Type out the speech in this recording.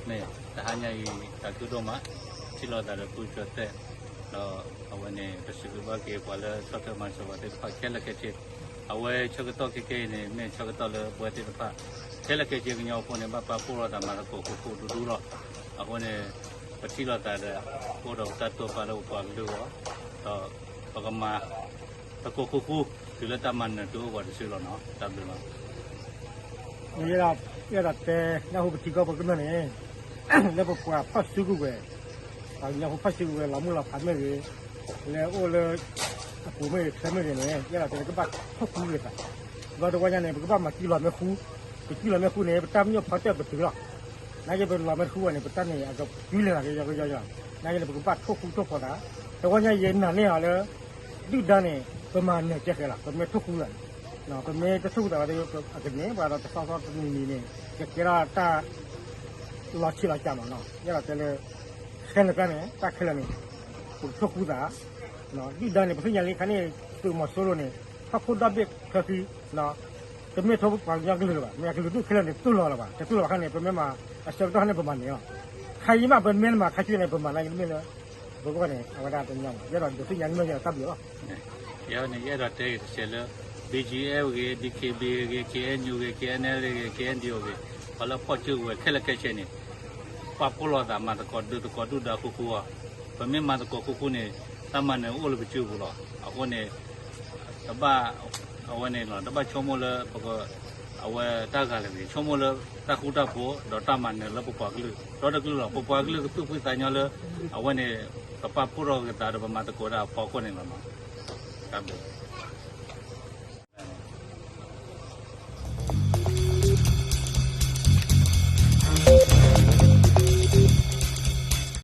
မ့ၢ်တဟါညါအံၤ တၢ်ကဒိၣ်မး ထံၣ်လိာ်သးဒီးပုၢ်ကၠီၣ်သဲး ဒီးအဝဲန့ၣ် ပစံးဘျုးဘၣ်က့ၤပှၤလၢဆီၣ်ထွဲမၤစၢၤပှၤသ့ၣ်တဖၣ်ခဲလၢာ်ခဲဆ့, အဝဲဆၢကတီၢ်ခဲခဲအံၤန့ၣ် မ့ၢ်ဆၢကတီၢ်လၢပဝဲသ့ၣ်တဖၣ် ခဲလၢာ်ခဲဆ့ကညီဖိန့ၣ် ဘၣ်ပာ်ဖှိၣ်လိာ်သးမၤသကိးဃူဃူဒူဒူလီၤ. အဃိန့ၣ် ပထံၣ်လိာ်သးဒီး အိၣ်ဒီးပတၢ်တိာ်ပာ်လၢပပှၤကလုာ်အဂီၢ်, ဒီးပကမၤသကိးဃူဃူ တုၤလၢတၢ်မၤနၢၤတုၤအိၣ်ဂီၤတစုလီၤနီၤ. တၢ်ဘျုးလီၤ. ယအဲၣ်ဒိးတဲလၢဟိပထံကီၢ်ပကမျၢၢ်န့ၣ် လၢပပှၤဖီၣ်စုကဝဲၤ, ပှၤကညီဖိဖီၣ်စုကဝဲၤ လီၤမုၢ်လီၤဖးမ့ၢ်ဂ့ၤ, လၢအိၣ်လၢ အပူၤမ့ၢ်ဂ့ၤ ချၢမ့ၢ်ဂ့ၤန့ၣ် ယအဲၣ်ဒိးတဲလၢကဘၣ်ထိၣ်ဃူလိာ်သး, ဘျီတဝီညါန့ၣ် ပကဘၣ်မၤစုလီၤမ့ၢ်ဃူ, ပစုလီၤမ့ၢ်ဃူန့ၣ် ပတၢ်ပညိၣ်ဖီတၢၣ်ပတုာ်လီၤ. နာ်က့ပလီၤမ့ၢ်တဃူဘၣ်န့ၣ် ပတၢ်န့ၣ် အကစုလဲၤသးကယီကယီယီ, နာ်က့န့ၣ် ပကဘၣ်ထိၣ်ဃူထိၣ်ဖိးသး, တဝီညါယနာ်န့ၢ်အီၤလၢ ဒုၣ်ဒါန့ၣ် ပမၤနၢၤကဲဃဲလီၤ, ပမ့ၢ်ထိၣ်ဃူသးန့ၣ်, ပမ့ၢ်တထိၣ်ဃူသးဘၣ်ဒီး အကန့ၢ်ပှၤဒီးတသီသီတနံၤနံၤန့ၣ် ကကဲထီၣ်တၢ် လီၤဆံးလီၤစှၤမးနီၤ. ယအဲၣ်ဒိးတဲလၢ ခဲလၢာ်ကျါန့ၣ် တၢ်ခဲလၢာ်န့ၣ် ပကထိၣ်ဃူသး, ဒုၣ်ဒါန့ၣ် ပသ့ၣ်ညါလံခါန့ၣ် သုးမီၤစိရိၤန့ၣ် ဟီၣ်ခိၣ်ဒီဘ့ၣ်ခဲခံ တမ့ၢ်ထိၣ်ပှၤကညီကလုာ်လၢၤဘၣ်, မ့ၢ်အကလုာ်ဒူၣ်ခဲလၢာ်န့ၣ် တူၢ်လိာ်လၢၤဘၣ်, တတူၢ်လိာ်ဘၣ်ခါန့ၣ် ပမ့ၢ်မၤအဆၢကတီၢ်ခါန့ၣ် ပမၤန့ၢ်လီၤ. ခါအံၤမး ပမ့ၢ်မၤခါဆူန့ၣ် ပမၤနာ်က့တမ့ၢ်လၢ ပဂီၢ်န့ၣ် အဝဲဒၣ်တညီဘၣ်, ယအဲၣ်ဒိးဒုးသ့ၣ်ညါန့ၢ်ယဲဒီးတၢ်ဘျုးလီၤ. ယဲန့ၣ် ယအဲၣ်ဒိးတဲဂ့ၤတစဲးလၢ ဘံၣ်ကၠံၣ်အဲၣ်ဂ့ၤ, ဒံၣ်ခ့ဘံၣ်ဂ့ၤ, ခ့ၣ်အဲၣ်ယူၣ်ဂ့ၤ, ခ့ၣ်အဲၣ်အဲၣ်လ်အ့ဂ့ၤ, ခ့ၣ်အဲၣ်အၣ်ဒံၣ်အိၣ်ဂ့ၤ, ပှၤလၢဖီၣ်စုကဝဲၤခဲလၢာ်ခဲဆ့န့ၣ် ပာ်ဖှိၣ်လိာ်သးမၤသကိးဒုးသကိးဒုၣ်ဒါဃူဃူအီၤ, ပမ့ၢ်မၤသကိးဃူဃူန့ၣ် တၢ်မၤနၢၤအိၣ်လၢပစုပူၤလီၤ. အဃိန့ၣ် တဘၣ် အဝဲန့ၣ်လီၤ တဘၣ်ဆိကမိၣ်လၢ အဝဲတၢ်ဂၤလၢာ်ဂ့ၤ ဆိကမိၣ်လၢတၢ်ဃူတၢ်ဖိး ဒီးတၢ်မၤနၢၤလၢပပှၤကလုာ် ဒီတကလုာ်လီၤ. ပပှၤကလုာ်ကသူၣ်ဖှံသးညီလၢ အဝဲန့ၣ် ပပာ်ဖှိၣ်ထီၣ်က့ၤသးဒီးပမၤသကိးဒၣ်အဖီခိၣ်န့ၣ်လီၤ. တၢ်ဘျုး